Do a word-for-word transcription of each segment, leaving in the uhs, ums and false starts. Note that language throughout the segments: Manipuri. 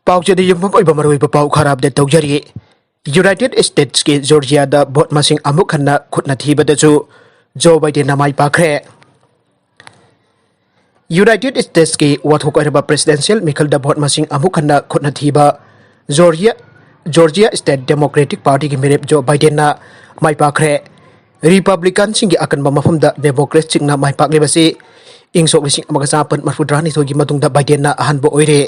ꯄꯥꯎꯆꯦꯗ ꯌꯨꯝꯐꯝ ꯑꯣꯏꯕ ꯃꯔꯨꯑꯣꯏꯕ ꯄꯥꯎ ꯈꯔ ꯑꯞꯗꯦꯠ ꯇꯧꯖꯔꯤ꯫ ꯌꯨꯅꯥꯏꯇꯦꯗ ꯁ꯭ꯇꯦꯠꯁꯀꯤ ꯖꯣꯔꯖꯤꯌꯥꯗ ꯚꯣꯠ ꯃꯁꯤꯡ ꯑꯃꯨꯛ ꯍꯟꯅ ꯈꯨꯠꯅ ꯊꯤꯕꯗꯁꯨ ꯖꯣ ꯕꯥꯏꯗꯦꯟꯅ ꯃꯥꯏ ꯄꯥꯛꯈ꯭ꯔꯦ꯫ ꯌꯨꯅꯥꯏꯇꯦꯗ ꯁ꯭ꯇꯦꯠꯁꯀꯤ ꯋꯥꯊꯣꯛ ꯑꯣꯏꯔꯕ ꯄ꯭ꯔꯦꯁꯤꯗꯦꯟꯁꯤꯌꯦꯜ ꯃꯤꯈꯜꯗ ꯚꯣꯠ ꯃꯁꯤꯡ ꯑꯃꯨꯛ ꯍꯟꯅ ꯈꯨꯠꯅ ꯊꯤꯕ ꯖꯣꯔꯖꯤꯌꯥ, ꯖꯣꯔꯖꯤꯌꯥ ꯁ꯭ꯇꯦꯠ ꯗꯦꯃꯣꯀ꯭ꯔꯦꯇꯤꯛ ꯄꯥꯔꯇꯤꯒꯤ ꯃꯤꯔꯦꯞ ꯖꯣ ꯕꯥꯏꯗꯦꯟꯅ ꯃꯥꯏ ꯄꯥꯛꯈ꯭ꯔꯦ꯫ ꯔꯤꯄꯕ꯭ꯂꯤꯀꯥꯟꯁꯤꯡꯒꯤ ꯑꯀꯟꯕ ꯃꯐꯝꯗ ꯗꯦꯃꯣꯀ꯭ꯔꯦꯠꯁꯤꯡꯅ ꯃꯥꯏ ꯄꯥꯛꯂꯤꯕꯁꯤ ꯏꯪ ꯁꯣꯛ ꯂꯤꯁꯤꯡ ꯑꯃꯒ ꯆꯥꯃꯥꯄꯟ ꯃꯔꯤꯐꯨ ꯇꯔꯥꯅꯤꯊꯣꯏꯒꯤ ꯃꯇꯨꯡꯗ ꯕꯥꯏꯗꯦꯟꯅ ꯑꯍꯥꯟꯕ ꯑꯣꯏꯔꯦ꯫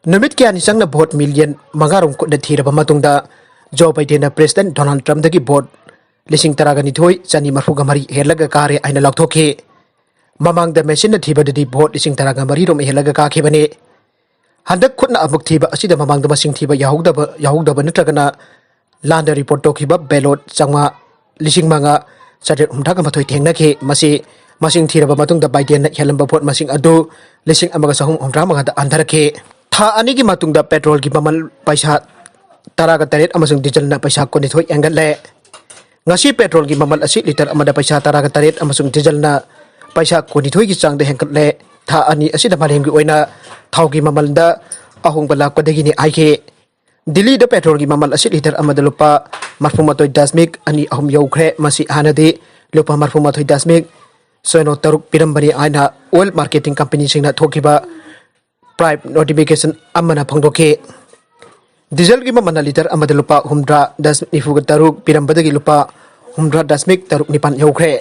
ꯅꯨꯃꯤꯠ ꯀꯌꯥꯅꯤ ꯆꯪꯅ ꯚꯣꯠ ꯃꯤꯂꯤꯌꯟ ꯃꯉꯥꯔꯣꯝ ꯈꯨꯠꯅ ꯊꯤꯔꯕ ꯃꯇꯨꯡꯗ ꯖꯣ ꯕꯥꯏꯗꯦꯟꯅ ꯄ꯭ꯔꯦꯁꯤꯗꯦꯟꯠ ꯗꯣꯅꯥꯜꯗ ꯇ꯭ꯔꯝꯞꯇꯒꯤ ꯚꯣꯠ ꯂꯤꯁꯤꯡ ꯇꯔꯥꯒ ꯅꯤꯊꯣꯏ ꯆꯅꯤ ꯃꯔꯤꯐꯨꯒ ꯃꯔꯤ ꯍꯦꯜꯂꯒ ꯀꯥꯔꯦ ꯍꯥꯏꯅ ꯂꯥꯎꯊꯣꯛꯈꯤ꯫ ꯃꯃꯥꯡꯗ ꯃꯦꯁꯤꯟꯅ ꯊꯤꯕꯗꯗꯤ ꯚꯣꯠ ꯂꯤꯁꯤꯡ ꯇꯔꯥꯒ ꯃꯔꯤꯔꯣꯝ ꯍꯦꯜꯂꯒ ꯀꯥꯈꯤꯕꯅꯤ꯫ ꯍꯟꯗꯛ ꯈꯨꯠꯅ ꯑꯃꯨꯛ ꯊꯤꯕ ꯑꯁꯤꯗ ꯃꯃꯥꯡꯗ ꯃꯁꯤꯡ ꯊꯤꯕ ꯌꯥꯍꯧꯗꯕ, ꯌꯥꯍꯧꯗꯕ ꯅꯠꯇ꯭ꯔꯒꯅ ꯂꯥꯟꯅ ꯔꯤꯄꯣꯔꯠ ꯇꯧꯈꯤꯕ ꯕꯦꯂꯣꯠ ꯆꯥꯝꯃꯉꯥ, ꯂꯤꯁꯤꯡ ꯃꯉꯥ ꯆꯥꯇ꯭ꯔꯦꯠ ꯍꯨꯝꯗ꯭ꯔꯥꯒ ꯃꯥꯊꯣꯏ ꯊꯦꯡꯅꯈꯤ꯫ ꯃꯁꯤ ꯃꯁꯤꯡ ꯊꯤꯔꯕ ꯃꯇꯨꯡꯗ ꯕꯥꯏꯗꯦꯟꯅ ꯍꯦꯜꯂꯝꯕ ꯚꯣꯠ ꯃꯁꯤꯡ ꯑꯗꯨ ꯂꯤꯁꯤꯡ ꯑꯃꯒ ꯆꯍꯨꯝ ꯍꯨꯝꯗ꯭ꯔꯥ ꯃꯉꯥꯗ ꯍꯟꯊꯔꯛꯈꯤ꯫ ꯊꯥ ꯑꯅꯤꯒꯤ ꯃꯇꯨꯡꯗ ꯄꯦꯇ꯭ꯔꯣꯜꯒꯤ ꯃꯃꯜ ꯄꯩꯁꯥ ꯇꯔꯥꯒ ꯇꯔꯦꯠ ꯑꯃꯁꯨꯡ ꯗꯤꯖꯜꯅ ꯄꯩꯁꯥ ꯀꯨꯟꯅꯤꯊꯣꯏ ꯍꯦꯟꯒꯠꯂꯦ꯫ ꯉꯁꯤ ꯄꯦꯇ꯭ꯔꯣꯜꯒꯤ ꯃꯃꯜ ꯑꯁꯤ ꯂꯤꯇꯔ ꯑꯃꯗ ꯄꯩꯁꯥ ꯇꯔꯥꯒ ꯇꯔꯦꯠ ꯑꯃꯁꯨꯡ ꯗꯤꯖꯜꯅ ꯄꯩꯁꯥ ꯀꯨꯟꯅꯤꯊꯣꯏꯒꯤ ꯆꯥꯡꯗ ꯍꯦꯟꯒꯠꯂꯦ꯫ ꯊꯥ ꯑꯅꯤ ꯑꯁꯤꯗ ꯃꯥꯂꯦꯝꯒꯤ ꯑꯣꯏꯅ ꯊꯥꯎꯒꯤ ꯃꯃꯜꯗ ꯑꯍꯣꯡꯕ ꯂꯥꯛꯄꯗꯒꯤꯅꯤ ꯍꯥꯏꯈꯤ꯫ ꯗꯤꯜꯂꯤꯗ ꯄꯦꯇ꯭ꯔꯣꯜꯒꯤ ꯃꯃꯜ ꯑꯁꯤ ꯂꯤꯇꯔ ꯑꯃꯗ ꯂꯨꯄꯥ ꯃꯔꯤꯐꯨꯃꯥꯊꯣꯏ ꯗꯁꯃꯤꯛ ꯑꯅꯤ ꯑꯍꯨꯝ ꯌꯧꯈ꯭ꯔꯦ꯫ ꯃꯁꯤ ꯍꯥꯟꯅꯗꯤ ꯂꯨꯄꯥ ꯃꯔꯤꯐꯨꯃꯥꯊꯣꯏ ꯗꯁꯃꯤꯛ ꯁꯤꯅꯣ ꯇꯔꯨꯛ ꯄꯤꯔꯝꯕꯅꯤ ꯍꯥꯏꯅ ꯑꯣꯏꯜ ꯃꯥꯔꯀꯦꯇꯤꯡ ꯀꯝꯄꯅꯤꯁꯤꯡꯅ ꯊꯣꯛꯈꯤꯕ ꯄ꯭ꯔꯥꯏꯞ ꯅꯣꯇꯤꯐꯤꯀꯦꯁꯟ ꯑꯃꯅ ꯐꯣꯡꯗꯣꯛꯈꯤ꯫ ꯗꯤꯖꯜꯒꯤ ꯃꯃꯜꯅ ꯂꯤꯇꯔ ꯑꯃꯗ ꯂꯨꯄꯥ ꯍꯨꯝꯗ꯭ꯔꯥ ꯗꯁꯃꯤꯛ ꯅꯤꯐꯨꯒ ꯇꯔꯨꯛ ꯄꯤꯔꯝꯕꯗꯒꯤ ꯂꯨꯄꯥ ꯍꯨꯝꯗ꯭ꯔꯥ ꯗꯁꯃꯤꯛ ꯇꯔꯨꯛ ꯅꯤꯄꯥꯟ ꯌꯧꯈ꯭ꯔꯦ꯫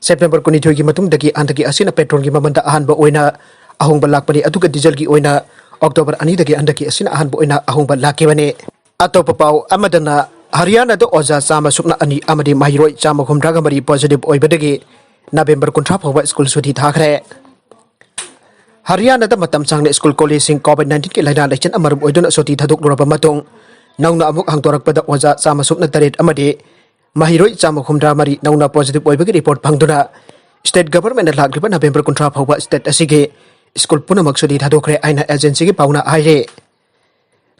ꯁꯦꯞꯇꯦꯝꯕꯔ ꯀꯨꯟꯅꯤꯊꯣꯏꯒꯤ ꯃꯇꯨꯡꯗꯒꯤ ꯍꯟꯗꯛꯀꯤ ꯑꯁꯤꯅ ꯄꯦꯇ꯭ꯔꯣꯜꯒꯤ ꯃꯃꯜꯗ ꯑꯍꯥꯟꯕ ꯑꯣꯏꯅ ꯑꯍꯣꯡꯕ ꯂꯥꯛꯄꯅꯤ, ꯑꯗꯨꯒ ꯗꯤꯖꯜꯒꯤ ꯑꯣꯏꯅ ꯑꯣꯛꯇꯣꯕꯔ ꯑꯅꯤꯗꯒꯤ ꯍꯟꯗꯛꯀꯤ ꯑꯁꯤꯅ ꯑꯍꯥꯟꯕ ꯑꯣꯏꯅ ꯑꯍꯣꯡꯕ ꯂꯥꯛꯈꯤꯕꯅꯤ꯫ ꯑꯇꯣꯞꯄ ꯄꯥꯎ ꯑꯃꯗꯅ, ꯍꯔꯤꯌꯥꯅꯥꯗ ꯑꯣꯖꯥ ꯆꯥꯝꯃ ꯁꯨꯞꯅ ꯑꯅꯤ ꯑꯃꯗꯤ ꯃꯍꯩꯔꯣꯏ ꯆꯥꯝꯃ ꯍꯨꯝꯗ꯭ꯔꯥꯒ ꯃꯔꯤ ꯄꯣꯖꯤꯇꯤꯚ ꯑꯣꯏꯕꯗꯒꯤ ꯅꯕꯦꯝꯕꯔ ꯀꯨꯟꯊ꯭ꯔꯥ ꯐꯥꯎꯕ ꯁ꯭ꯀꯨꯜ ꯁꯨꯇꯤ ꯊꯥꯈ꯭ꯔꯦ꯫ ꯍꯔꯤꯌꯥꯅꯥꯗ ꯃꯇꯝ ꯁꯥꯡꯅ ꯁ꯭ꯀꯨꯜ ꯀꯣꯂꯦꯖꯁꯤꯡ ꯀꯣꯚꯤꯗ ꯅꯥꯏꯟꯇꯤꯟꯒꯤ ꯂꯥꯏꯅꯥ ꯂꯩꯆꯠꯅ ꯃꯔꯝ ꯑꯣꯏꯗꯨꯅ ꯁꯨꯇꯤ ꯊꯥꯗꯣꯛꯂꯨꯔꯕ ꯃꯇꯨꯡ, ꯅꯧꯅ ꯑꯃꯨꯛ ꯍꯥꯡꯗꯣꯔꯛꯄꯗ ꯑꯣꯖꯥ ꯆꯥꯝꯃ ꯁꯨꯞꯅ ꯇꯔꯦꯠ ꯑꯃꯗꯤ ꯃꯍꯩꯔꯣꯏ ꯆꯥꯝꯃ ꯍꯨꯝꯗ꯭ꯔꯥ ꯃꯔꯤ ꯅꯧꯅ ꯄꯣꯖꯤꯇꯤꯚ ꯑꯣꯏꯕꯒꯤ ꯔꯤꯄꯣꯔꯠ ꯐꯪꯗꯨꯅ, ꯁ꯭ꯇꯦꯠ ꯒꯚꯔꯟꯃꯦꯟꯠꯅ ꯂꯥꯛꯂꯤꯕ ꯅꯕꯦꯝꯕꯔ ꯀꯨꯟꯊ꯭ꯔꯥ ꯐꯥꯎꯕ ꯁ꯭ꯇꯦꯠ ꯑꯁꯤꯒꯤ ꯁ꯭ꯀꯨꯜ ꯄꯨꯝꯅꯃꯛ ꯁꯨꯇꯤ ꯊꯥꯗꯣꯛꯈ꯭ꯔꯦ ꯍꯥꯏꯅ ꯑꯦꯖꯦꯟꯁꯤꯒꯤ ꯄꯥꯎꯅ ꯍꯥꯏꯔꯤ꯫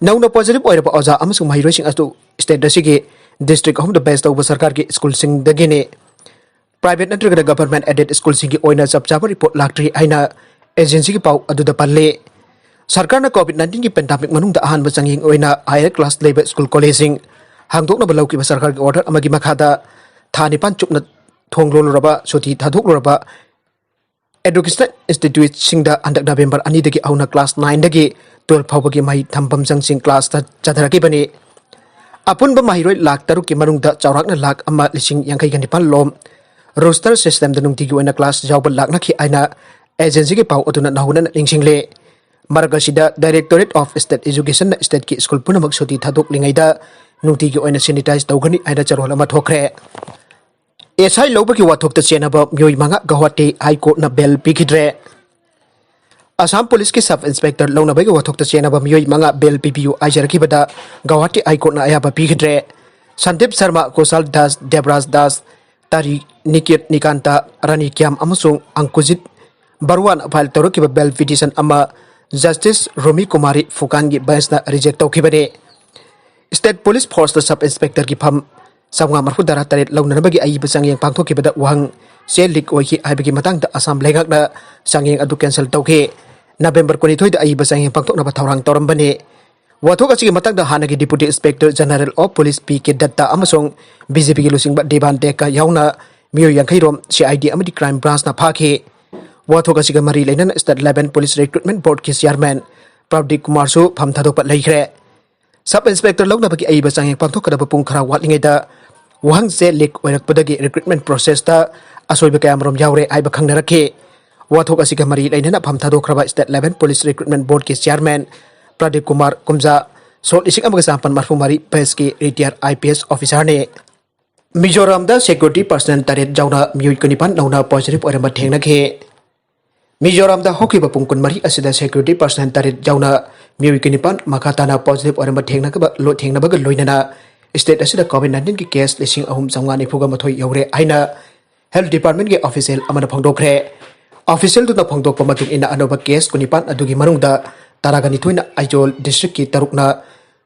ꯅꯧꯅ ꯄꯣꯖꯤꯇꯤꯚ ꯑꯣꯏꯔꯕ ꯑꯣꯖꯥ ꯑꯃꯁꯨꯡ ꯃꯍꯩꯔꯣꯏꯁꯤꯡ ꯑꯗꯨ ꯁ꯭ꯇꯦꯠ ꯑꯁꯤꯒꯤ ꯗꯤꯁꯇ꯭ꯔꯤꯛ ꯑꯍꯨꯝꯗ ꯕꯦꯖ ꯇꯧꯕ ꯁꯔꯀꯥꯔꯒꯤ ꯁ꯭ꯀꯨꯜꯁꯤꯡꯗꯒꯤꯅꯤ꯫ ꯄ꯭ꯔꯥꯏꯚꯦꯠ ꯅꯠꯇ꯭ꯔꯒꯅ ꯒꯚꯔꯟꯃꯦꯟꯠ ꯑꯦꯗꯦꯗ ꯁ꯭ꯀꯨꯜꯁꯤꯡꯒꯤ ꯑꯣꯏꯅ ꯆꯞ ꯆꯥꯕ ꯔꯤꯄꯣꯔꯠ ꯂꯥꯛꯇ꯭ꯔꯤ ꯍꯥꯏꯅ ꯑꯦꯖꯦꯟꯁꯤꯒꯤ ꯄꯥꯎ ꯑꯗꯨꯗ ꯄꯜꯂꯤ꯫ ꯁꯔꯀꯥꯔꯅ COVID nineteen ꯒꯤ pandemic ꯃꯅꯨꯡꯗ ꯑꯍꯥꯟꯕ ꯆꯥꯡꯌꯦꯡ ꯑꯣꯏꯅ higher class ꯂꯩꯕ school collegeꯁꯤꯡ ꯍꯥꯡꯗꯣꯛꯅꯕ ꯂꯧꯈꯤꯕ ꯁꯔꯀꯥꯔꯒꯤ order ꯑꯃꯒꯤ ꯃꯈꯥꯗ ꯊꯥ ꯅꯤꯄꯥꯟ ꯆꯨꯞꯅ ꯊꯣꯡ ꯂꯣꯜꯂꯨꯔꯕ, ꯁꯨꯇꯤ ꯊꯥꯗꯣꯛꯂꯨꯔꯕ educational instituteꯁꯤꯡꯗ ꯍꯟꯗꯛ November ꯑꯅꯤꯗꯒꯤ ꯍꯧꯅ class nineꯗꯒꯤ twelve ꯐꯥꯎꯕꯒꯤ ꯃꯍꯩ ꯇꯝꯐꯝꯁꯪꯁꯤꯡ classꯇ ꯆꯠꯊꯔꯛꯈꯤꯕꯅꯤ꯫ ꯑꯄꯨꯟꯕ ꯃꯍꯩꯔꯣꯏ ꯂꯥꯈ ꯇꯔꯨꯛꯀꯤ ꯃꯅꯨꯡꯗ ꯆꯥꯎꯔꯥꯛꯅ ꯂꯥꯈ ꯑꯃ ꯂꯤꯁꯤꯡ ꯌꯥꯡꯈꯩꯒ ꯅꯤꯄꯥꯟ ꯂꯣꯝ roster systemꯗ ꯅꯨꯡꯇꯤꯒꯤ ꯑꯣꯏꯅ class ꯌꯥꯎꯕ ꯂꯥꯛꯅꯈꯤ ꯍꯥꯏꯅ agencyꯒꯤ ꯄꯥꯎ ꯑꯗꯨꯅ ꯅꯧꯍꯧꯅꯅ ꯅꯤꯡꯁꯤꯡꯂꯤ꯫ ꯃꯔꯛ ꯑꯁꯤꯗ Directorate of State Educationꯅ stateꯀꯤ school ꯄꯨꯝꯅꯃꯛ ꯁꯨꯇꯤ ꯊꯥꯗꯣꯛꯂꯤꯉꯩꯗ ꯅꯨꯡꯇꯤꯒꯤ ꯑꯣꯏꯅ sanitize ꯇꯧꯒꯅꯤ ꯍꯥꯏꯅ ꯆꯔꯣꯜ ꯑꯃ ꯊꯣꯛꯈ꯭ꯔꯦ꯫ SI ꯂꯧꯕꯒꯤ ꯋꯥꯊꯣꯛꯇ ꯆꯦꯟꯅꯕ ꯃꯤꯑꯣꯏ ꯃꯉꯥ ꯒꯧꯍꯥꯇꯤ High Courtꯅ bail ꯄꯤꯈꯤꯗ꯭ꯔꯦ꯫ ꯑꯁꯥꯝ ꯄꯨꯂꯤꯁꯀꯤ sub inspector ꯂꯧꯅꯕꯒꯤ ꯋꯥꯊꯣꯛꯇ ꯆꯦꯟꯅꯕ ꯃꯤꯑꯣꯏ ꯃꯉꯥ bail ꯄꯤꯕꯤꯌꯨ ꯍꯥꯏꯖꯔꯛꯈꯤꯕꯗ ꯒꯧꯍꯥꯇꯤ High Courtꯅ ꯑꯌꯥꯕ ꯄꯤꯈꯤꯗ꯭ꯔꯦ꯫ ꯁꯟꯗꯤꯞ ꯁꯔꯃ, ꯀꯨꯁꯥꯜ ꯗꯥꯁ, ꯗꯦꯕ꯭ꯔꯥꯖ ꯗꯥꯁ, ꯇꯥꯔꯤ ꯅꯤꯀꯤꯠ ꯅꯤꯀꯥꯟꯇ, ꯔꯥꯅꯤ ꯀ꯭ꯌꯥꯝ ꯑꯃꯁꯨꯡ ꯑꯪꯀꯨꯖꯤꯠ ꯕꯔꯨꯋꯥꯅ file ꯇꯧꯔꯛꯈꯤꯕ bail petition ꯑꯃ Justice ꯔꯣꯃꯤ ꯀꯨꯃꯥꯔꯤ ꯐꯨꯀꯥꯟꯒꯤ benchꯅ reject ꯇꯧꯈꯤꯕꯅꯤ꯫ State Police Forceꯇ sub inspectorꯒꯤ ꯐꯝ ꯆꯥꯝꯃꯉꯥ ꯃꯔꯤꯐꯨ ꯇꯔꯥ ꯇꯔꯦꯠ ꯂꯧꯅꯅꯕꯒꯤ ꯑꯏꯕ ꯆꯥꯡꯌꯦꯡ ꯄꯥꯡꯊꯣꯛꯈꯤꯕꯗ ꯋꯥꯍꯪ ꯆꯦ leak ꯑꯣꯏꯈꯤ ꯍꯥꯏꯕꯒꯤ ꯃꯇꯥꯡꯗ ꯑꯁꯥꯝ ꯂꯩꯉꯥꯛꯅ ꯆꯥꯡꯌꯦꯡ ꯑꯗꯨ cancel ꯇꯧꯈꯤ꯫ November ꯀꯨꯟꯅꯤꯊꯣꯏꯗ ꯑꯏꯕ ꯆꯥꯡꯌꯦꯡ ꯄꯥꯡꯊꯣꯛꯅꯕ ꯊꯧꯔꯥꯡ ꯇꯧꯔꯝꯕꯅꯤ꯫ ꯋꯥꯊꯣꯛ ꯑꯁꯤꯒꯤ ꯃꯇꯥꯡꯗ ꯍꯥꯟꯅꯒꯤ Deputy Inspector General of Police P K Datta ꯑꯃꯁꯨꯡ BJPꯒꯤ ꯂꯨꯆꯤꯡꯕ ꯗꯤꯕꯥꯟ ꯗꯦꯛꯀ ꯌꯥꯎꯅ ꯃꯤꯑꯣꯏ ꯌꯥꯡꯈꯩ ꯔꯣꯝ CID ꯑꯃꯗꯤ Crime Branchꯅ ꯐꯥꯈꯤ꯫ ꯋꯥꯊꯣꯛ ꯑꯁꯤꯒ ꯃꯔꯤ ꯂꯩꯅꯅ State Level Police Recruitment Boardꯀꯤ chairman Pradeep ꯀꯨꯃꯥꯔꯁꯨ ꯐꯝ ꯊꯥꯗꯣꯛꯄ ꯂꯩꯈ꯭ꯔꯦ꯫ Sub inspector ꯂꯧꯅꯕꯒꯤ ꯑꯏꯕ ꯆꯥꯡꯌꯦꯡ ꯄꯥꯡꯊꯣꯛꯀꯗꯕ ꯄꯨꯡ ꯈꯔ ꯋꯥꯠꯂꯤꯉꯩꯗ ꯋꯥꯍꯪ ꯆꯦ leak ꯑꯣꯏꯔꯛꯄꯗꯒꯤ recruitment processꯇ ꯑꯁꯣꯏꯕ ꯀꯌꯥꯃꯔꯨꯝ ꯌꯥꯎꯔꯦ ꯍꯥꯏꯕ ꯈꯪꯅꯔꯛꯈꯤ꯫ ꯋꯥꯊꯣꯛ ꯑꯁꯤꯒ ꯃꯔꯤ ꯂꯩꯅꯅ ꯐꯝ ꯊꯥꯗꯣꯛꯈ꯭ꯔꯕ State Level Police Recruitment Boardꯀꯤ chairman Pradeep Kumar ꯀꯨꯝꯖꯥ, ꯁꯣꯛ ꯂꯤꯁꯤꯡ ꯑꯃꯒ ꯆꯥꯃꯥꯄꯟ ꯃꯔꯤꯐꯨ ꯃꯔꯤ batchꯀꯤ retired IPS officerꯅꯤ꯫ ꯃꯤꯖꯣꯔꯥꯝꯗ security personnel ꯇꯔꯦꯠ ꯌꯥꯎꯅ ꯃꯤꯑꯣꯏ ꯀꯨꯟꯅꯤꯄꯥꯟ ꯅꯧꯅ positive ꯑꯣꯏꯔꯝꯕ ꯊꯦꯡꯅꯈꯤ꯫ ꯃꯤꯖꯣꯔꯥꯝꯗ ꯍꯧꯈꯤꯕ ꯄꯨꯡ ꯀꯨꯟꯃꯔꯤ ꯑꯁꯤꯗ security personnel ꯇꯔꯦꯠ ꯌꯥꯎꯅ ꯃꯤꯑꯣꯏ ꯀꯨꯟꯅꯤꯄꯥꯟ ꯃꯈꯥ ꯇꯥꯅ positive ꯑꯣꯏꯔꯝꯕ ꯊꯦꯡꯅꯕ, ꯊꯦꯡꯅꯕꯒ ꯂꯣꯏꯅꯅ state ꯑꯁꯤꯗ COVID nineteen ꯒꯤ case ꯂꯤꯁꯤꯡ ꯑꯍꯨꯝ ꯆꯥꯝꯃꯉꯥ ꯅꯤꯐꯨꯒ ꯃꯥꯊꯣꯏ ꯌꯧꯔꯦ ꯍꯥꯏꯅ Health Departmentꯀꯤ official ꯑꯃꯅ ꯐꯣꯡꯗꯣꯛꯈ꯭ꯔꯦ꯫ Officialꯗꯨꯅ ꯐꯣꯡꯗꯣꯛꯄ ꯃꯇꯨꯡ ꯏꯟꯅ, ꯑꯅꯧꯕ case ꯀꯨꯟꯅꯤꯄꯥꯟ ꯑꯗꯨꯒꯤ ꯃꯅꯨꯡꯗ ꯇꯔꯥꯒ ꯅꯤꯊꯣꯏꯅ ꯑꯥꯏꯖꯣꯜ districtꯀꯤ, ꯇꯔꯨꯛꯅ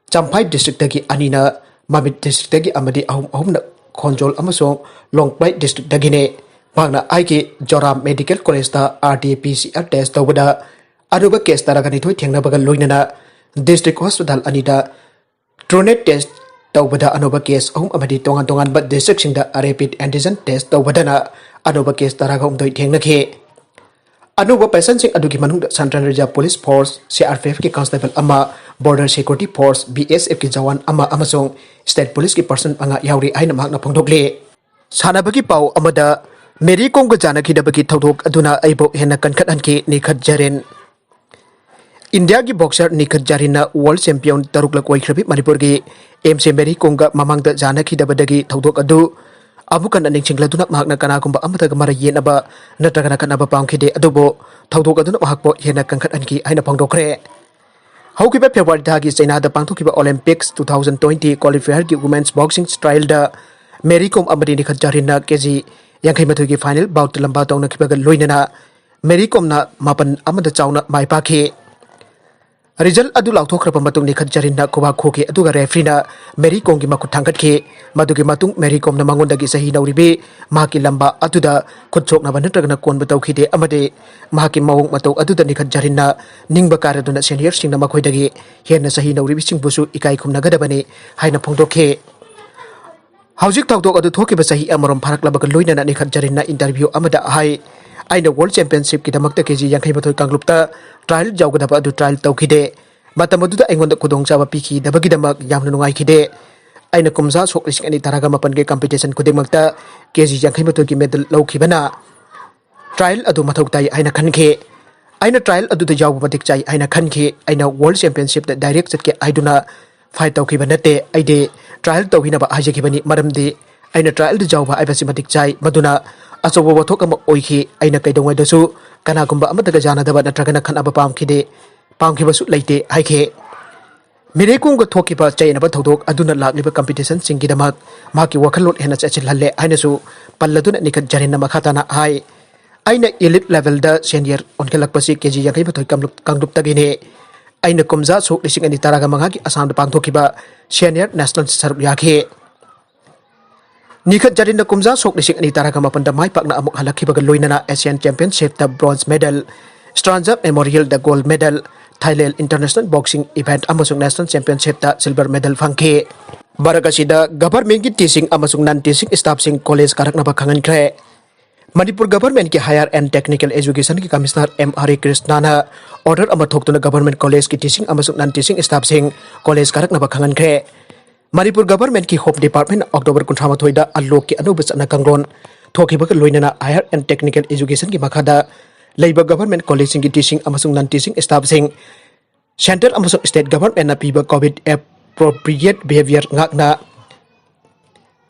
ꯆꯝꯐꯥꯏ districtꯇꯒꯤ, ꯑꯅꯤꯅ ꯃꯃꯤꯠ districtꯇꯒꯤ ꯑꯃꯗꯤ ꯑꯍꯨꯝ ꯑꯍꯨꯝꯅ ꯈꯣꯟꯖꯣꯜ ꯑꯃꯁꯨꯡ ꯂꯣꯡꯄ꯭ꯂꯥꯏ districtꯇꯒꯤꯅꯤ꯫ ꯃꯍꯥꯛꯅ ꯍꯥꯏꯈꯤ, ꯖꯣꯔꯥꯝ Medical Collegeꯇ RT-PCR test ꯇꯧꯕꯗ ꯑꯔꯨꯕ ꯀꯦꯁ ꯇꯔꯥꯒ ꯅꯤꯊꯣꯏ ꯊꯦꯡꯅꯕꯒ ꯂꯣꯏꯅꯅ ꯗꯤꯁꯇ꯭ꯔꯤꯛ ꯍꯣꯁꯄꯤꯇꯥꯜ ꯑꯅꯤꯗ ꯇ꯭ꯔꯨꯅꯦꯠ ꯇꯦꯁ ꯇꯧꯕꯗ ꯑꯅꯧꯕ ꯀꯦꯁ ꯑꯍꯨꯝ ꯑꯃꯗꯤ ꯇꯣꯉꯥꯟ ꯇꯣꯉꯥꯟꯕ ꯗꯤꯁꯇ꯭ꯔꯤꯛꯁꯤꯡꯗ ꯔꯦꯄꯤꯗ ꯑꯦꯟꯇꯤꯖꯦꯟ ꯇꯦꯁ ꯇꯧꯕꯗꯅ ꯑꯅꯧꯕ ꯀꯦꯁ ꯇꯔꯥꯒ ꯍꯨꯝꯗꯣꯏ ꯊꯦꯡꯅꯈꯤ꯫ ꯑꯅꯧꯕ ꯄꯦꯁꯦꯟꯁꯤꯡ ꯑꯗꯨꯒꯤ ꯃꯅꯨꯡꯗ central reserve police force, C R P ꯑꯦꯐꯀꯤ ꯀꯟꯁꯇꯦꯕꯜ ꯑꯃ, border security force, B S ꯑꯦꯐꯀꯤ ꯖꯋꯥꯟ ꯑꯃ ꯑꯃꯁꯨꯡ ꯁ꯭ꯇꯦꯠ ꯄꯨꯂꯤꯁꯀꯤ ꯄꯔꯁꯟ ꯃꯉꯥ ꯌꯥꯎꯔꯤ ꯍꯥꯏꯅ ꯃꯍꯥꯛꯅ ꯐꯣꯡꯗꯣꯛꯂꯤ꯫ ꯁꯥꯟꯅꯕꯒꯤ ꯄꯥꯎ ꯑꯃꯗ, ꯃꯦꯔꯤ ꯀꯣꯝꯒ ꯆꯥꯟꯅꯈꯤꯗꯕꯒꯤ ꯊꯧꯗꯣꯛ ꯑꯗꯨꯅ ꯑꯩꯕꯨ ꯍꯦꯟꯅ ꯀꯟꯈꯠꯍꯟꯈꯤ, ꯅꯤꯈꯠ ꯖꯔꯤꯟ꯫ ꯏꯟꯗꯤꯌꯥꯒꯤ ꯕꯣꯛꯁꯔ ꯅꯤꯈꯠ ꯖꯥꯔꯤꯟꯅ ꯋꯥꯔꯜ ꯆꯦꯝꯄꯤꯌꯟ ꯇꯔꯨꯛꯂꯛ ꯑꯣꯏꯈ꯭ꯔꯕꯤ ꯃꯅꯤꯄꯨꯔꯒꯤ ꯑꯦꯝ ꯁꯤ ꯃꯦꯔꯤ ꯀꯣꯝꯒ ꯃꯃꯥꯡꯗ ꯌꯥꯅꯈꯤꯗꯕꯗꯒꯤ ꯊꯧꯗꯣꯛ ꯑꯗꯨ ꯑꯃꯨꯛ ꯍꯟꯅ ꯅꯤꯡꯁꯤꯡꯂꯗꯨꯅ ꯃꯍꯥꯛꯅ ꯀꯅꯥꯒꯨꯝꯕ ꯑꯃꯠꯇꯒ ꯃꯔꯩ ꯌꯦꯠꯅꯕ ꯅꯠꯇ꯭ꯔꯒꯅ ꯈꯠꯅꯕ ꯄꯥꯝꯈꯤꯗꯦ꯫ ꯑꯗꯨꯕꯨ ꯊꯧꯗꯣꯛ ꯑꯗꯨꯅ ꯃꯍꯥꯛꯄꯨ ꯍꯦꯟꯅ ꯀꯟꯈꯠꯍꯟꯈꯤ ꯍꯥꯏꯅ ꯐꯣꯡꯗꯣꯛꯈ꯭ꯔꯦ꯫ ꯍꯧꯈꯤꯕ ꯐꯦꯕ꯭ꯔꯨꯋꯥꯔꯤ ꯊꯥꯒꯤ ꯆꯩꯅꯥꯗ ꯄꯥꯡꯊꯣꯛꯈꯤꯕ ꯑꯣꯂꯦꯝꯄꯤꯛꯁ ꯇꯨ ꯊꯥꯎꯖꯟ ꯇ꯭ꯋꯦꯟꯇꯤ ꯀ꯭ꯋꯥꯂꯤꯐꯥꯌꯔꯒꯤ ꯋꯨꯃꯦꯟꯁ ꯕꯣꯛꯁꯤꯡ ꯇ꯭ꯔꯥꯏꯜꯗ ꯃꯦꯔꯤ ꯀꯣꯝ ꯑꯃꯗꯤ ꯅꯤꯈꯠ ꯖꯥꯔꯤꯟꯅ ꯀꯦ ꯖꯤ ꯌꯥꯡꯈꯩ ꯃꯥꯊꯣꯏꯒꯤ ꯐꯥꯏꯅꯦꯜ ꯕꯥꯎꯠꯇ ꯂꯝꯕꯥ ꯇꯧꯅꯈꯤꯕꯒ ꯂꯣꯏꯅꯅ ꯃꯦꯔꯤ ꯀꯣꯝꯅ ꯃꯥꯄꯟ ꯑꯃꯗ ꯆꯥꯎꯅ ꯃꯥꯏ ꯄꯥꯛꯈꯤ꯫ ꯔꯤꯖꯜ ꯑꯗꯨ ꯂꯥꯎꯊꯣꯛꯈ꯭ꯔꯕ ꯃꯇꯨꯡ ꯅꯤꯈꯠ ꯖꯥꯔꯤꯟꯅ ꯈꯨꯕꯥꯛ ꯈꯨꯈꯤ, ꯑꯗꯨꯒ ꯔꯦꯐ꯭ꯔꯤꯅ ꯃꯦꯔꯤ ꯀꯣꯝꯒꯤ ꯃꯈꯨꯠ ꯊꯥꯡꯒꯠꯈꯤ꯫ ꯃꯗꯨꯒꯤ ꯃꯇꯨꯡ ꯃꯦꯔꯤ ꯀꯣꯝꯅ ꯃꯉꯣꯟꯗꯒꯤ ꯆꯍꯤ ꯅꯧꯔꯤꯕꯤ ꯃꯍꯥꯛꯀꯤ ꯂꯝꯕꯥ ꯑꯗꯨꯗ ꯈꯨꯠ ꯁꯣꯛꯅꯕ ꯅꯠꯇ꯭ꯔꯒꯅ ꯀꯣꯟꯕ ꯇꯧꯈꯤꯗꯦ, ꯑꯃꯗꯤ ꯃꯍꯥꯛꯀꯤ ꯃꯑꯣꯡ ꯃꯇꯧ ꯑꯗꯨꯗ ꯅꯤꯈꯠ ꯖꯥꯔꯤꯟꯅ ꯅꯤꯡꯕ ꯀꯥꯏꯔꯗꯨꯅ ꯁꯦꯅꯤꯌꯔꯁꯤꯡꯅ ꯃꯈꯣꯏꯗꯒꯤ ꯍꯦꯟꯅ ꯆꯍꯤ ꯅꯧꯔꯤꯕꯁꯤꯡꯕꯨꯁꯨ ꯏꯀꯥꯏ ꯈꯨꯝꯅꯒꯗꯕꯅꯤ ꯍꯥꯏꯅ ꯐꯣꯡꯗꯣꯛꯈꯤ꯫ ꯍꯧꯖꯤꯛ ꯊꯧꯗꯣꯛ ꯑꯗꯨ ꯊꯣꯛꯈꯤꯕ ꯆꯍꯤ ꯑꯃꯔꯣꯝ ꯐꯥꯔꯛꯂꯕꯒ ꯂꯣꯏꯅꯅ ꯅꯤꯈꯠ ꯖꯥꯔꯤꯟꯅ ꯏꯟꯇꯔꯚ꯭ꯌꯨ ꯑꯃꯗ ꯍꯥꯏ, "ꯑꯩꯅ ꯋꯥꯔꯜ ꯆꯦꯝꯄꯤꯌꯟꯁꯤꯞꯀꯤꯗꯃꯛꯇ ꯀꯦ ꯖꯤ ꯌꯥꯡꯈꯩ ꯃꯥꯊꯣꯏ ꯀꯥꯡꯂꯨꯞꯇ ꯇ꯭ꯔꯥꯏꯜ ꯌꯥꯎꯒꯗꯕ ꯑꯗꯨ ꯇ꯭ꯔꯥꯏꯜ ꯇꯧꯈꯤꯗꯦ꯫ ꯃꯇꯝ ꯑꯗꯨꯗ ꯑꯩꯉꯣꯟꯗ ꯈꯨꯗꯣꯡꯆꯥꯕ ꯄꯤꯈꯤꯗꯕꯒꯤꯗꯃꯛ ꯌꯥꯝꯅ ꯅꯨꯡꯉꯥꯏꯈꯤꯗꯦ꯫ ꯑꯩꯅ ꯀꯨꯝꯖꯥ ꯁꯣꯛ ꯂꯤꯁꯤꯡ ꯑꯅꯤ ꯇꯔꯥꯒ ꯃꯥꯄꯟꯒꯤ ꯀꯝꯄꯤꯇꯤꯁꯟ ꯈꯨꯗꯤꯡꯃꯛꯇ ꯀꯦ ꯖꯤ ꯌꯥꯡꯈꯩ ꯃꯥꯊꯣꯏꯒꯤ ꯃꯦꯗꯜ ꯂꯧꯈꯤꯕꯅ ꯇ꯭ꯔꯥꯏꯜ ꯑꯗꯨ ꯃꯊꯧ ꯇꯥꯏ ꯍꯥꯏꯅ ꯈꯟꯈꯤ꯫ ꯑꯩꯅ ꯇ꯭ꯔꯥꯏꯜ ꯑꯗꯨꯗ ꯌꯥꯎꯕ ꯃꯇꯤꯛ ꯆꯥꯏ ꯍꯥꯏꯅ ꯈꯟꯈꯤ꯫ ꯑꯩꯅ ꯋꯥꯔꯜ ꯆꯦꯝꯄꯤꯌꯟꯁꯤꯞꯇ ꯗꯥꯏꯔꯦꯛ ꯆꯠꯀꯦ ꯍꯥꯏꯗꯨꯅ ꯐꯥꯏꯠ ꯇꯧꯈꯤꯕ ꯅꯠꯇꯦ꯫ ꯑꯩꯗꯤ ꯇ꯭ꯔꯥꯏꯜ ꯇꯧꯈꯤꯅꯕ ꯍꯥꯏꯖꯈꯤꯕꯅꯤ, ꯃꯔꯝꯗꯤ ꯑꯩꯅ ꯇ꯭ꯔꯥꯏꯜꯗ ꯌꯥꯎꯕ ꯍꯥꯏꯕꯁꯤ ꯃꯇꯤꯛ ꯆꯥꯏ꯫ ꯃꯗꯨꯅ ꯑꯆꯧꯕ ꯋꯥꯊꯣꯛ ꯑꯃ ꯑꯣꯏꯈꯤ꯫ ꯑꯩꯅ ꯀꯩꯗꯧꯉꯩꯗꯁꯨ ꯀꯅꯥꯒꯨꯝꯕ ꯑꯃꯠꯇꯒ ꯌꯥꯅꯗꯕ ꯅꯠꯇ꯭ꯔꯒꯅ ꯈꯠꯅꯕ ꯄꯥꯝꯈꯤꯗꯦ, ꯄꯥꯝꯈꯤꯕꯁꯨ ꯂꯩꯇꯦ" ꯍꯥꯏꯈꯤ꯫ ꯃꯦꯔꯤ ꯀꯣꯝꯒ ꯊꯣꯛꯈꯤꯕ ꯆꯌꯦꯠꯅꯕ ꯊꯧꯗꯣꯛ ꯑꯗꯨꯅ ꯂꯥꯛꯂꯤꯕ ꯀꯝꯄꯤꯇꯤꯁꯟꯁꯤꯡꯒꯤꯗꯃꯛ ꯃꯍꯥꯛꯀꯤ ꯋꯥꯈꯜꯂꯣꯟ ꯍꯦꯟꯅ ꯆꯦꯠꯁꯤꯜꯍꯜꯂꯦ ꯍꯥꯏꯅꯁꯨ ꯄꯜꯂꯗꯨꯅ ꯅꯤꯈꯠ ꯖꯥꯔꯤꯟꯅ ꯃꯈꯥ ꯇꯥꯅ ꯍꯥꯏ, "ꯑꯩꯅ ꯏꯂꯤꯠ ꯂꯦꯚꯦꯜꯗ ꯁꯦꯅꯤꯌꯔ ꯑꯣꯟꯈꯠꯂꯛꯄꯁꯤ ꯀꯦ ꯖꯤ ꯌꯥꯡꯈꯩ ꯃꯥꯊꯣꯏ ꯀꯥꯡꯂꯨꯞ, ꯀꯥꯡꯂꯨꯞꯇꯒꯤꯅꯤ꯫ ꯑꯩꯅ ꯀꯨꯝꯖꯥ ꯁꯣꯛ ꯂꯤꯁꯤꯡ ꯑꯅꯤ ꯇꯔꯥꯒ ꯃꯉꯥꯒꯤ ꯑꯁꯥꯝꯗ ꯄꯥꯡꯊꯣꯛꯈꯤꯕ ꯁꯦꯅꯤꯌꯔ ꯅꯦꯁꯅꯦꯜ ꯁꯔꯨꯛ ꯌꯥꯈꯤ"꯫ ꯅꯤꯈꯠ ꯖꯥꯔꯤꯟꯅ ꯀꯨꯝꯖꯥ ꯁꯣꯛ ꯂꯤꯁꯤꯡ ꯑꯅꯤ ꯇꯔꯥꯒ ꯃꯥꯄꯟꯗ ꯃꯥꯏ ꯄꯥꯛꯅ ꯑꯃꯨꯛ ꯍꯜꯂꯛꯈꯤꯕꯒ ꯂꯣꯏꯅꯅ ꯑꯦꯁꯤꯌꯥꯟ ꯆꯦꯝꯄꯤꯌꯟꯁꯤꯞꯇ ꯕ꯭ꯔꯣꯟꯖ ꯃꯦꯗꯜ, Stranjab Memorial-ꯗ gold medal, Thailand International Boxing Event ꯑꯃꯁꯨꯡ National Championship-ꯇ silver medal ꯐꯪꯈꯤ꯫ ꯃꯔꯛ ꯑꯁꯤꯗ government-ꯀꯤ teaching ꯑꯃꯁꯨꯡ non-teaching staff-ꯁꯤꯡ college ꯀꯥꯔꯛꯅꯕ ꯈꯪꯍꯟꯈ꯭ꯔꯦ꯫ ꯃꯅꯤꯄꯨꯔ government-ꯀꯤ Higher and Technical Education-ꯒꯤ Commissioner ꯑꯦꯝ ꯍꯔꯦ ꯀ꯭ꯔꯤꯁꯅꯥꯅ order ꯑꯃ ꯊꯣꯛꯇꯨꯅ government college-ꯀꯤ teaching ꯑꯃꯁꯨꯡ non-teaching staff-ꯁꯤꯡ college ꯀꯥꯔꯛꯅꯕ ꯈꯪꯍꯟꯈ꯭ꯔꯦ꯫ ꯃꯅꯤꯄꯨꯔ government-ꯀꯤ Home Department-ꯅ October ꯀꯨꯟꯊ꯭ꯔꯥ ꯃꯥꯊꯣꯏꯗ unlock-ꯀꯤ ꯑꯅꯧꯕ ꯆꯠꯅ ꯀꯥꯡꯂꯣꯟ ꯊꯣꯛꯈꯤꯕꯒ ꯂꯣꯏꯅꯅ Higher and Technical Education-ꯒꯤ ꯃꯈꯥꯗ ꯂꯩꯕ government college-ꯁꯤꯡꯒꯤ teaching ꯑꯃꯁꯨꯡ non-teaching staff-ꯁꯤꯡ central ꯑꯃꯁꯨꯡ state government-ꯅ ꯄꯤꯕ COVID appropriate behavior ꯉꯥꯛꯅ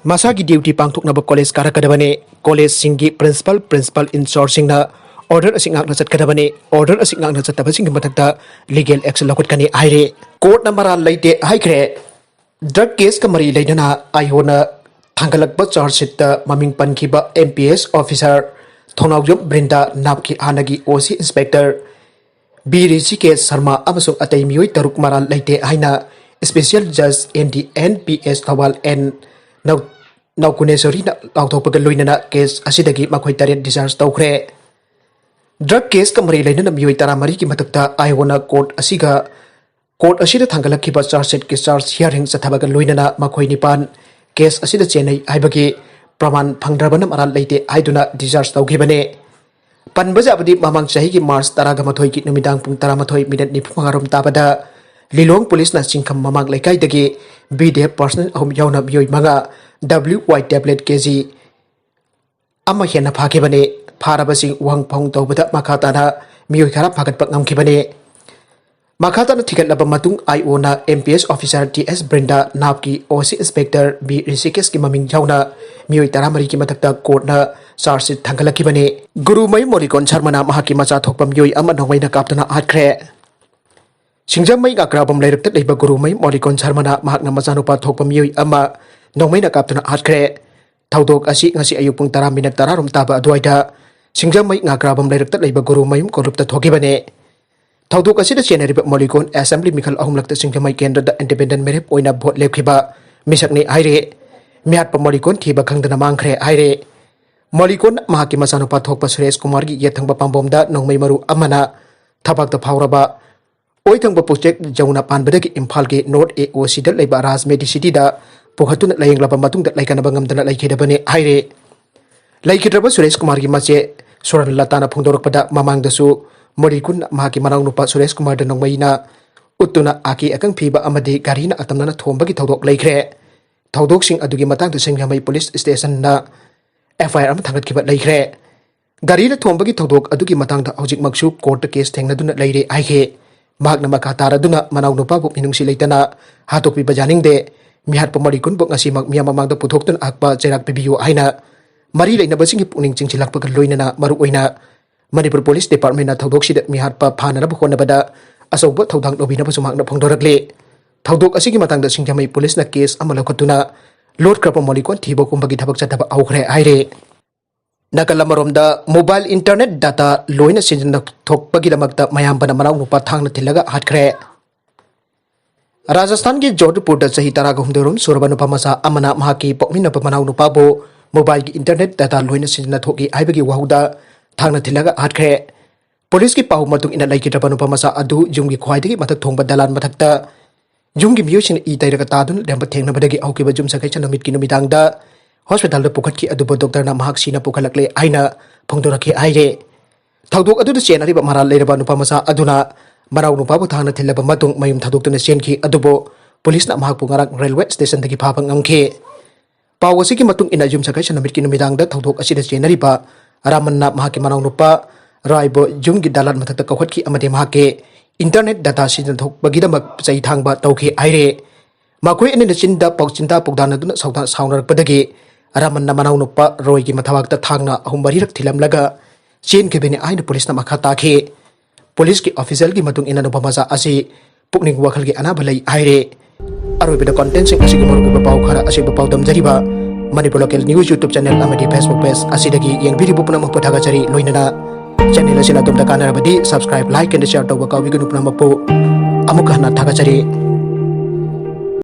ꯃꯁꯥꯒꯤ duty ꯄꯥꯡꯊꯣꯛꯅꯕ college ꯀꯥꯔꯛꯀꯗꯕꯅꯤ꯫ College-ꯁꯤꯡꯒꯤ principal, principal in charge-ꯁꯤꯡꯅ order ꯑꯁꯤ ꯉꯥꯛꯅ ꯆꯠꯀꯗꯕꯅꯤ꯫ Order ꯑꯁꯤ ꯉꯥꯛꯅ ꯆꯠꯇꯕꯁꯤꯡꯒꯤ ꯃꯊꯛꯇ legal action ꯂꯧꯈꯠꯀꯅꯤ ꯍꯥꯏꯔꯤ꯫ Court-ꯅ ꯃꯔꯥꯜ ꯂꯩꯇꯦ ꯍꯥꯏꯈ꯭ꯔꯦ꯫ Drug case-ꯀ ꯃꯔꯤ ꯂꯩꯅꯅ ꯑꯥꯏꯑꯣꯅ ꯊꯥꯡꯒꯠꯂꯛꯄ charge sheet-ꯇ ꯃꯃꯤꯡ ꯄꯟꯈꯤꯕ ꯑꯦꯝ ꯄꯤ ꯑꯦꯁ officer ꯊꯣꯡꯅꯥꯎꯖꯝ ꯕ꯭ꯔꯤꯟꯗꯥ ꯅꯥꯞꯀꯤ ꯍꯥꯟꯅꯒꯤ ꯑꯣ C inspector B Rishikesh Sharma ꯑꯃꯁꯨꯡ ꯑꯇꯩ ꯃꯤꯑꯣꯏ ꯇꯔꯨꯛ ꯃꯔꯥꯜ ꯂꯩꯇꯦ ꯍꯥꯏꯅ special judge N D N P S Thoubal N ꯅꯧ-, ꯅꯧꯀꯨꯅꯦꯁꯣꯔꯤꯅ ꯂꯥꯎꯊꯣꯛꯄꯒ ꯂꯣꯏꯅꯅ case ꯑꯁꯤꯗꯒꯤ ꯃꯈꯣꯏ ꯇꯔꯦꯠ discharge ꯇꯧꯈ꯭ꯔꯦ꯫ Drug case-ꯀ ꯃꯔꯤ ꯂꯩꯅꯅ ꯃꯤꯑꯣꯏ ꯇꯔꯥꯃꯔꯤꯒꯤ ꯃꯊꯛꯇ ꯑꯥꯏꯑꯣꯅ court ꯑꯁꯤꯒ, court ꯑꯁꯤꯗ ꯊꯥꯡꯒꯠꯂꯛꯈꯤꯕ charge sheet-ꯀꯤ charge hearing ꯆꯠꯊꯕꯒ ꯂꯣꯏꯅꯅ ꯃꯈꯣꯏ ꯅꯤꯄꯥꯟ case ꯑꯁꯤꯗ ꯆꯦꯟꯅꯩ ꯍꯥꯏꯕꯒꯤ ꯄ꯭ꯔꯃꯥꯟ ꯐꯪꯗ꯭ꯔꯕꯅ ꯃꯔꯥꯜ ꯂꯩꯇꯦ ꯍꯥꯏꯗꯨꯅ discharge ꯇꯧꯈꯤꯕꯅꯤ꯫ ꯄꯟꯕ ꯌꯥꯕꯗꯤ ꯃꯃꯥꯡ ꯆꯍꯤꯒꯤ March ꯇꯔꯥꯃꯥꯊꯣꯏꯒꯤ ꯅꯨꯃꯤꯗꯥꯡ ꯄꯨꯡ ꯇꯔꯥꯃꯥꯊꯣꯏ minute ꯅꯤꯐꯨ ꯃꯉꯥ ꯔꯣꯝ ꯇꯥꯕꯗ ꯂꯤꯂꯣꯡ police-ꯅ ꯆꯤꯡꯈꯝ ꯃꯃꯥꯡ ꯂꯩꯀꯥꯏꯗꯒꯤ ꯕꯤ ꯗꯦꯕ personnel ꯑꯍꯨꯝ ꯌꯥꯎꯅ ꯃꯤꯑꯣꯏ ꯃꯉꯥ W Y tablet K G ꯑꯃ ꯍꯦꯟꯅ ꯐꯥꯈꯤꯕꯅꯤ꯫ ꯐꯥꯔꯕꯁꯤꯡ ꯋꯥꯍꯪ ꯐꯥꯎ ꯇꯧꯕꯗ ꯃꯈꯥ ꯇꯥꯅ ꯃꯤꯑꯣꯏ ꯈꯔ ꯐꯥꯒꯠꯄ ꯉꯝꯈꯤꯕꯅꯤ꯫ ꯃꯈꯥ ꯇꯥꯅ ꯊꯤꯒꯠꯂꯕ ꯃꯇꯨꯡ, ꯑꯥꯏꯑꯣꯅ M P S officer T S Brinda ꯅꯥꯞꯀꯤ ꯑꯣ ꯁꯤ inspector ꯕꯤ ꯔꯤꯁꯤꯀꯦꯁꯀꯤ ꯃꯃꯤꯡ ꯌꯥꯎꯅ ꯃꯤꯑꯣꯏ ꯇꯔꯥꯃꯔꯤꯒꯤ ꯃꯊꯛꯇ court-ꯅ charge sheet ꯊꯥꯡꯒꯠꯂꯛꯈꯤꯕꯅꯤ꯫ ꯒꯨꯔꯨꯃꯌꯨꯝ ꯃꯣꯂꯤꯀꯣꯟ ꯁꯔꯃꯅ ꯃꯍꯥꯛꯀꯤ ꯃꯆꯥ ꯊꯣꯛꯄ ꯃꯤꯑꯣꯏ ꯑꯃ ꯅꯣꯡꯃꯩꯅ ꯀꯥꯞꯇꯨꯅ ꯍꯥꯠꯈ꯭ꯔꯦ꯫ ꯁꯤꯡꯖꯃꯩ ꯉꯥꯀ꯭ꯔꯥꯕꯝ ꯂꯩꯔꯛꯇ ꯂꯩꯕ ꯒꯨꯔꯨꯃꯌꯨꯝ ꯃꯣꯂꯤꯀꯣꯟ ꯁꯔꯃꯅ ꯃꯍꯥꯛꯅ ꯃꯆꯥꯅꯨꯄꯥ ꯊꯣꯛꯄ ꯃꯤꯑꯣꯏ ꯑꯃ ꯅꯣꯡꯃꯩꯅ ꯀꯥꯞꯇꯨꯅ ꯍꯥꯠꯈ꯭ꯔꯦ꯫ ꯊꯧꯗꯣꯛ ꯑꯁꯤ ꯉꯁꯤ ꯑꯌꯨꯛ ꯄꯨꯡ ꯇꯔꯥ minute ꯇꯔꯥ ꯔꯣꯝ ꯇꯥꯕ ꯑꯗꯨꯋꯥꯏꯗ ꯁꯤꯡꯖꯃꯩ ꯉꯥꯀ꯭ꯔꯥꯕꯝ ꯂꯩꯔꯛꯇ ꯂꯩꯕ ꯒꯨꯔꯨꯃꯌꯨꯝ ꯀꯣꯂꯨꯞꯇ ꯊꯣꯛꯈꯤꯕꯅꯤ꯫ ꯊꯧꯗꯣꯛ ꯑꯁꯤꯗ ꯆꯦꯟꯅꯔꯤꯕ ꯃꯣꯂꯤꯀꯣꯟ assembly ꯃꯤꯈꯜ ꯑꯍꯨꯝꯂꯛꯇ ꯁꯤꯡꯖꯃꯩ ꯀꯦꯟꯗ꯭ꯔꯗ independent ꯃꯤꯔꯦꯞ ꯑꯣꯏꯅ vote ꯂꯦꯞꯈꯤꯕ ꯃꯤꯁꯛꯅꯤ ꯍꯥꯏꯔꯤ꯫ ꯃꯤꯍꯥꯠꯄ ꯃꯣꯂꯤꯀꯣꯟ ꯊꯤꯕ ꯈꯪꯗꯅ ꯃꯥꯡꯈ꯭ꯔꯦ ꯍꯥꯏꯔꯤ꯫ ꯃꯣꯂꯤꯀꯣꯟ ꯃꯍꯥꯛꯀꯤ ꯃꯆꯥꯅꯨꯄꯥ ꯊꯣꯛꯄ ꯁꯨꯔꯦꯁ ꯀꯨꯃꯥꯔꯒꯤ ꯌꯦꯠꯊꯪꯕ ꯄꯥꯝꯕꯣꯝꯗ ꯅꯣꯡꯃꯩ ꯃꯔꯨ ꯑꯃꯅ ꯊꯕꯥꯛꯇ ꯐꯥꯎꯔꯕ ꯑꯣꯏꯊꯪꯕ ꯄ꯭ꯔꯣꯖꯦꯛ ꯌꯧꯅ ꯄꯥꯟꯕꯗꯒꯤ ꯏꯝꯐꯥꯜꯒꯤ ꯅꯣꯔꯠ ꯑꯦ ꯑꯣ ꯁꯤꯗ ꯂꯩꯕ ꯔꯥꯖ ꯃꯦꯗꯤꯁꯤꯇꯤꯗ ꯄꯨꯈꯠꯇꯨꯅ ꯂꯥꯌꯦꯡꯂꯕ ꯃꯇꯨꯡꯗ ꯂꯩꯀꯠꯅꯕ ꯉꯝꯗꯅ ꯂꯩꯈꯤꯗꯕꯅꯤ ꯍꯥꯏꯔꯦ꯫ ꯂꯩꯈꯤꯗ꯭ꯔꯕ ꯁꯨꯔꯦꯁ ꯀꯨꯃꯥꯔꯒꯤ ꯃꯆꯦ ꯁꯣꯔꯟ ꯂꯇꯥꯅ ꯐꯣꯡꯗꯣꯔꯛꯄꯗ, ꯃꯃꯥꯡꯗꯁꯨ ꯃꯣꯂꯤꯀꯨꯟ ꯃꯍꯥꯛꯀꯤ ꯃꯅꯥꯎꯅꯨꯄꯥ ꯁꯨꯔꯦꯁ ꯀꯨꯃꯥꯔꯗ ꯅꯣꯡꯃꯩꯅ ꯎꯠꯇꯨꯅ ꯑꯥꯀꯦ ꯑꯀꯪ ꯐꯤꯕ ꯑꯃꯗꯤ ꯒꯥꯔꯤꯅ ꯑꯇꯝꯅꯅ ꯊꯣꯝꯕꯒꯤ ꯊꯧꯗꯣꯛ ꯂꯩꯈ꯭ꯔꯦ꯫ ꯊꯧꯗꯣꯛꯁꯤꯡ ꯑꯗꯨꯒꯤ ꯃꯇꯥꯡꯗ ꯁꯤꯡꯖꯃꯩ ꯄꯨꯂꯤꯁ ꯁ꯭ꯇꯦꯁꯟꯅ ꯑꯦꯐ ꯑꯥꯏ ꯑꯥꯔ ꯑꯃ ꯊꯥꯡꯒꯠꯈꯤꯕ ꯂꯩꯈ꯭ꯔꯦ꯫ ꯒꯥꯔꯤꯅ ꯊꯣꯝꯕꯒꯤ ꯊꯧꯗꯣꯛ ꯑꯗꯨꯒꯤ ꯃꯇꯥꯡꯗ ꯍꯧꯖꯤꯛꯃꯛꯁꯨ ꯀꯣꯔꯠꯇ ꯀꯦꯁ ꯊꯦꯡꯅꯗꯨꯅ ꯂꯩꯔꯦ ꯍꯥꯏꯈꯤ꯫ ꯃꯍꯥꯛꯅ ꯃꯈꯥ ꯇꯥꯔꯗꯨꯅ ꯃꯅꯥꯎꯅꯨꯄꯥꯕꯨ ꯃꯤꯅꯨꯡꯁꯤ ꯂꯩꯇꯅ ꯍꯥꯠꯇꯣꯛꯄꯤꯕ ꯌꯥꯅꯤꯡꯗꯦ꯫ ꯃꯤꯍꯥꯠꯄ ꯃꯣꯂꯤꯀꯨꯟꯕꯨ ꯉꯁꯤꯃꯛ ꯃꯤꯌꯥꯝ ꯃꯃꯥꯡꯗ ꯄꯨꯊꯣꯛꯇꯨꯅ ꯑꯍꯛꯄ ꯆꯩꯔꯥꯛ ꯄꯤꯕꯤꯌꯨ ꯍꯥꯏꯅ ꯃꯔꯤ ꯂꯩꯅꯕꯁꯤꯡꯒꯤ ꯄꯨꯛꯅꯤꯡ ꯆꯤꯡꯁꯤꯜꯂꯛꯄꯒ ꯂꯣꯏꯅꯅ ꯃꯔꯨꯑꯣꯏꯅ ꯃꯅꯤꯄꯨꯔ ꯄꯨꯂꯤꯁ ꯗꯤꯄꯥꯔꯠꯃꯦꯟꯅ ꯊꯧꯗꯣꯛꯁꯤꯗ ꯃꯤꯍꯥꯠꯄ ꯐꯥꯅꯅꯕ ꯍꯣꯠꯅꯕꯗ ꯑꯆꯧꯕ ꯊꯧꯗꯥꯡ ꯂꯧꯕꯤꯅꯕꯁꯨ ꯃꯍꯥꯛꯅ ꯐꯣꯡꯗꯣꯔꯛꯂꯤ꯫ ꯊꯧꯗꯣꯛ ꯑꯁꯤꯒꯤ ꯃꯇꯥꯡꯗ ꯁꯤꯡꯖꯃꯩ ꯄꯨꯂꯤꯁꯅ ꯀꯦꯁ ꯑꯃ ꯂꯧꯈꯠꯇꯨꯅ ꯂꯣꯠꯈ꯭ꯔꯕ ꯃꯣꯂꯤꯀꯣꯟ ꯊꯤꯕ ꯀꯨꯝꯕꯒꯤ ꯊꯕꯛ ꯆꯠꯊꯕ ꯍꯧꯈ꯭ꯔꯦ ꯍꯥꯏꯔꯦ꯫ ꯅꯥꯀꯜ ꯑꯃꯔꯣꯝꯗ, ꯃꯣꯕꯥꯏꯜ ꯏꯟꯇꯔꯅꯦꯠ ꯗꯥꯇꯥ ꯂꯣꯏꯅ ꯁꯤꯖꯤꯟꯅꯊꯣꯛꯄꯒꯤꯗꯃꯛꯇ ꯃꯌꯥꯝꯕꯅ ꯃꯅꯥꯎꯅꯨꯄꯥ ꯊꯥꯡꯅ ꯊꯤꯜꯂꯒ ꯍꯥꯠꯈ꯭ꯔꯦ꯫ ꯔꯥꯖꯁꯊꯥꯟꯒꯤ ꯖꯣꯙꯄꯨꯔꯗ ꯆꯍꯤ ꯇꯔꯥꯒ ꯍꯨꯝꯗꯣꯏꯔꯣꯝ ꯁꯨꯔꯕ ꯅꯨꯄꯥ ꯃꯆꯥ ꯑꯃꯅ ꯃꯍꯥꯛꯀꯤ ꯄꯣꯛꯃꯤꯟꯅꯕ ꯃꯅꯥꯎꯅꯨꯄꯥꯕꯨ ꯃꯣꯕꯥꯏꯜꯒꯤ ꯏꯟꯇꯔꯅꯦꯠ ꯗꯥꯇꯥ ꯂꯣꯏꯅ ꯁꯤꯖꯤꯟꯅꯊꯣꯛꯏ ꯍꯥꯏꯕꯒꯤ ꯋꯥꯍꯧꯗ ꯊꯥꯡꯅ ꯊꯤꯜꯂꯒ ꯍꯥꯠꯈ꯭ꯔꯦ꯫ ꯄꯨꯂꯤꯁꯀꯤ ꯄꯥꯎ ꯃꯇꯨꯡ ꯏꯟꯅ, ꯂꯩꯈꯤꯗ꯭ꯔꯕ ꯅꯨꯄꯥ ꯃꯆꯥ ꯑꯗꯨ ꯌꯨꯝꯒꯤ ꯈ꯭ꯋꯥꯏꯗꯒꯤ ꯃꯊꯛ ꯊꯣꯡꯕ ꯗꯂꯥꯟ ꯃꯊꯛꯇ ꯌꯨꯝꯒꯤ ꯃꯤꯑꯣꯏꯁꯤꯡꯅ ꯏ ꯇꯩꯔꯒ ꯇꯥꯗꯨꯅ ꯂꯩꯔꯝꯕ ꯊꯦꯡꯅꯕꯗꯒꯤ ꯍꯧꯈꯤꯕ ꯌꯨꯝꯁꯀꯩꯁ ꯅꯨꯃꯤꯠꯀꯤ ꯅꯨꯃꯤꯗꯥꯡꯗ ꯍꯣꯁꯄꯤꯇꯥꯜꯗ ꯄꯨꯈꯠꯈꯤ, ꯑꯗꯨꯕꯨ ꯗꯣꯛꯇꯔꯅ ꯃꯍꯥꯛ ꯁꯤꯅ ꯄꯨꯈꯠꯂꯛꯂꯦ ꯍꯥꯏꯅ ꯐꯣꯡꯗꯣꯔꯛꯈꯤ ꯍꯥꯏꯔꯦ꯫ ꯊꯧꯗꯣꯛ ꯑꯗꯨꯗ ꯆꯦꯟꯅꯔꯤꯕ ꯃꯔꯥꯜ ꯂꯩꯔꯕ ꯅꯨꯄꯥ ꯃꯆꯥ ꯑꯗꯨꯅ ꯃꯅꯥꯎ ꯅꯨꯄꯥꯕꯨ ꯊꯥꯡꯅ ꯊꯤꯜꯂꯕ ꯃꯇꯨꯡ ꯃꯌꯨꯝ ꯊꯥꯗꯣꯛꯇꯨꯅ ꯆꯦꯟꯈꯤ, ꯑꯗꯨꯕꯨ ꯄꯨꯂꯤꯁꯅ ꯃꯍꯥꯛꯄꯨ ꯉꯔꯥꯡ ꯔꯦꯜꯋꯦ ꯁ꯭ꯇꯦꯁꯟꯗꯒꯤ ꯐꯥꯕ ꯉꯝꯈꯤ꯫ ꯄꯥꯎ ꯑꯁꯤꯒꯤ ꯃꯇꯨꯡ ꯏꯟꯅ, ꯌꯨꯝꯁꯀꯩꯁ ꯅꯨꯃꯤꯠꯀꯤ ꯅꯨꯃꯤꯗꯥꯡꯗ ꯊꯧꯗꯣꯛ ꯑꯁꯤꯗ ꯆꯦꯟꯅꯔꯤꯕ ꯔꯥꯃꯟꯅ ꯃꯍꯥꯛꯀꯤ ꯃꯅꯥꯎꯅꯨꯄꯥ ꯔꯥꯏꯕꯨ ꯌꯨꯝꯒꯤ ꯗꯥꯂꯥꯟ ꯃꯊꯛꯇ ꯀꯧꯈꯠꯈꯤ ꯑꯃꯗꯤ ꯃꯍꯥꯛꯀꯤ ꯏꯟꯇꯔꯅꯦꯠ ꯗꯥꯇꯥ ꯁꯤꯖꯤꯟꯅꯊꯣꯛꯄꯒꯤꯗꯃꯛ ꯆꯩ ꯊꯥꯡꯕ ꯇꯧꯈꯤ ꯍꯥꯏꯔꯦ꯫ ꯃꯈꯣꯏ ꯑꯅꯤꯅ ꯆꯤꯟꯗ ꯄꯥꯎ-, ꯆꯤꯟꯗꯥ ꯄꯥꯎꯗꯥꯅꯗꯨꯅ ꯁꯥꯎꯗ-, ꯁꯥꯎꯅꯔꯛꯄꯗꯒꯤ ꯔꯥꯃꯟꯅ ꯃꯅꯥꯎꯅꯨꯄꯥ ꯔꯣꯏꯒꯤ ꯃꯊꯕꯥꯛꯇ ꯊꯥꯡꯅ ꯑꯍꯨꯝ ꯃꯔꯤꯔꯛ ꯊꯤꯜꯂꯝꯂꯒ ꯆꯦꯟꯈꯤꯕꯅꯤ ꯍꯥꯏꯅ ꯄꯨꯂꯤꯁꯅ ꯃꯈꯥ ꯇꯥꯈꯤ꯫ ꯄꯨꯂꯤꯁꯀꯤ ꯑꯣꯐꯤꯁꯤꯌꯦꯜꯒꯤ ꯃꯇꯨꯡ ꯏꯟꯅ, ꯅꯨꯄꯥ ꯃꯆꯥ ꯑꯁꯤ ꯄꯨꯛꯅꯤꯡ ꯋꯥꯈꯜꯒꯤ ꯑꯅꯥꯕ ꯂꯩ ꯍꯥꯏꯔꯦ꯫ ꯑꯔꯣꯏꯕꯗ, ꯀꯣꯟꯇꯦꯟꯁꯤꯡ ꯑꯁꯤꯒꯤ ꯃꯔꯨꯑꯣꯏꯕ ꯄꯥꯎ ꯈꯔ ꯑꯁꯤꯕꯨ ꯄꯥꯎꯗꯝꯖꯔꯤꯕ Manipur local news YouTube channel ꯑꯃꯗꯤ ꯐꯦꯁꯕꯨꯛ ꯄꯦꯖ ꯑꯁꯤꯗꯒꯤ ꯌꯦꯡꯕꯤꯔꯤꯕ ꯄꯨꯝꯅꯃꯛꯄꯨ ꯊꯥꯒꯠꯆꯔꯤ꯫ ꯂꯣꯏꯅꯅ ꯆꯦꯅꯦꯜ ꯑꯁꯤꯅ ꯑꯗꯣꯝꯗ ꯀꯥꯟꯅꯔꯕꯗꯤ subscribe, like and share ꯇꯧꯕ ꯀꯥꯎꯕꯤꯒꯅꯨ꯫ ꯄꯨꯝꯅꯃꯛꯄꯨ ꯑꯃꯨꯛ ꯍꯟꯅ ꯊꯥꯒꯠꯆꯔꯤ꯫